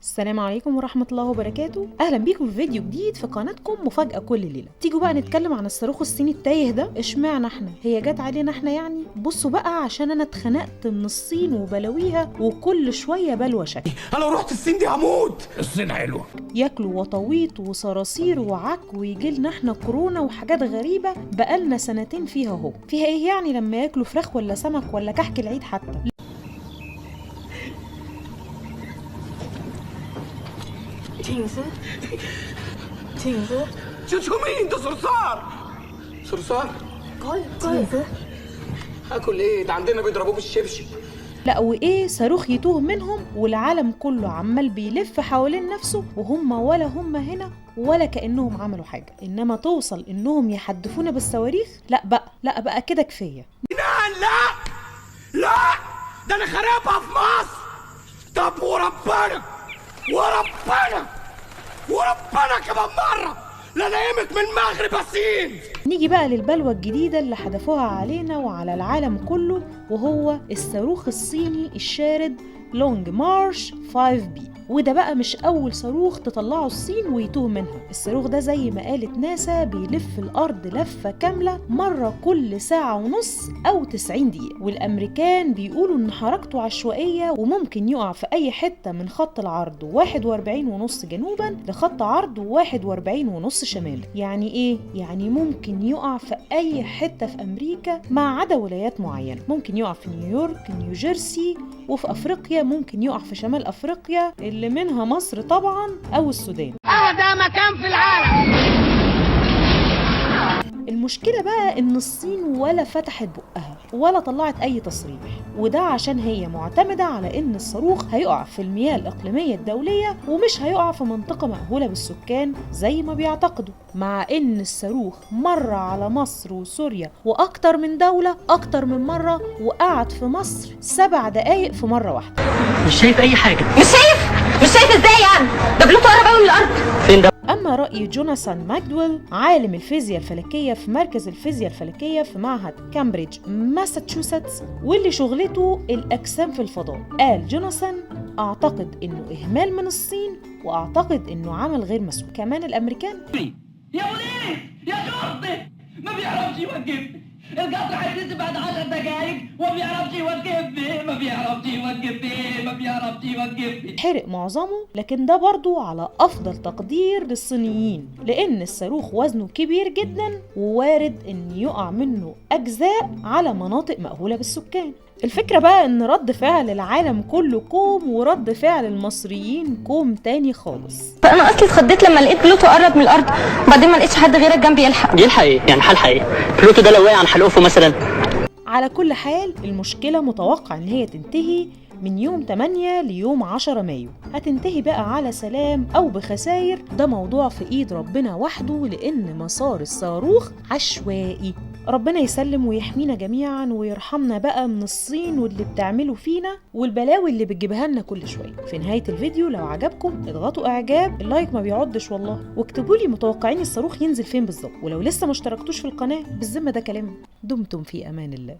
السلام عليكم ورحمة الله وبركاته. أهلا بيكم في فيديو جديد في قناتكم مفاجأة كل ليلة. تيجوا بقى نتكلم عن الصاروخ الصيني التايه ده. اشمعنى احنا؟ هي جت علينا احنا يعني؟ بصوا بقى، عشان انا اتخنقت من الصين وبلاويها وكل شوية بلوى شكل. انا لو رحت الصين دي هموت. الصين حلوة، ياكلوا وطاويط وصراصير وعك ويجي لنا احنا كورونا وحاجات غريبة بقالنا سنتين فيها. اهو فيها ايه يعني لما ياكلوا فراخ ولا سمك ولا كحك العيد حتى؟ شو مين ده؟ صرصار. صرصار؟ طيب اكل ايه ده؟ عندنا بيضربوه بالشبشب. لا وايه، صاروخ يتوه منهم والعالم كله عمال بيلف حوالين نفسه وهم ولا هم هنا ولا كأنهم عملوا حاجة. انما توصل انهم يحدفونا بالصواريخ، لا بقى لا بقى كده كفاية. لا لا لا، ده انا خرابها في مصر. طب وربنا وربنا وربنا كمان مرة لا نايمك من المغرب الصين. نيجي بقى للبلوى الجديدة اللي حدفوها علينا وعلى العالم كله، وهو الصاروخ الصيني الشارد لونج مارش 5B. وده بقى مش أول صاروخ تطلعه الصين ويتوه منها. الصاروخ ده زي ما قالت ناسا بيلف الأرض لفة كاملة مرة كل ساعة ونص أو 90 دقيقة، والأمريكان بيقولوا إن حركته عشوائية وممكن يقع في أي حتة من خط العرض 41.5 جنوبا لخط عرض 41.5 شمالا. يعني إيه؟ يعني ممكن يقع في أي حتة في أمريكا ما عدا ولايات معينة. ممكن يقع في نيويورك، نيوجيرسي، وفي أفريقيا ممكن يقع في شمال أفريقيا اللي منها مصر طبعا أو السودان. أهدى مكان في العالم. المشكلة بقى إن الصين ولا فتحت بقها ولا طلعت أي تصريح، وده عشان هي معتمدة على إن الصاروخ هيقع في المياه الإقليمية الدولية ومش هيقع في منطقة مأهولة بالسكان زي ما بيعتقدوا، مع إن الصاروخ مر على مصر وسوريا وأكتر من دولة أكتر من مرة، وقعد في مصر 7 دقايق في مرة واحدة. مش شايف أي حاجة. مش شايف؟ مش شايف ازاي يعني؟ ده بلوتو قرب قوي من الارض. فين ده؟ أما رأي جوناثان ماكدويل عالم الفيزياء الفلكية في مركز الفيزياء الفلكية في معهد كامبريدج ماساتشوستس واللي شغلته الأجسام في الفضاء، قال جوناثان: أعتقد إنه إهمال من الصين، وأعتقد إنه عمل غير مسؤول. كمان الأمريكان يا وليد يا شرطي ما بيعرفش يوقف القطر، هينزل بعد 10 دقايق وما بيعرفش يوقف، ما بيعرفش يوقف، ما بيعرفش يوقف. حرق معظمه، لكن ده برضو على أفضل تقدير للصينيين، لأن الصاروخ وزنه كبير جدا ووارد إن يقع منه أجزاء على مناطق مأهولة بالسكان. الفكرة بقى إن رد فعل العالم كله كوم ورد فعل المصريين كوم تاني خالص. فانا اصلي اتخضيت لما لقيت بلوتو قرب من الارض، وبعدين ما لقيتش حد غيرك جنبي يلحق. يلحق ايه؟ يعني هلحق ايه؟ بلوتو ده لو وقع عن حلقفه مثلا. على كل حال المشكلة متوقع إن هي تنتهي من يوم 8 ليوم 10 مايو. هتنتهي بقى على سلام أو بخسائر، ده موضوع في إيد ربنا وحده، لأن مسار الصاروخ عشوائي. ربنا يسلم ويحمينا جميعا ويرحمنا بقى من الصين واللي بتعمله فينا والبلاوي اللي بتجيبها لنا كل شوية. في نهاية الفيديو لو عجبكم اضغطوا اعجاب، ال like ما بيعضش والله، واكتبوا لي متوقعين الصاروخ ينزل فين بالظبط. ولو لسه ما اشتركتوش في القناة بالذمة ده كلام. دمتم في امان الله.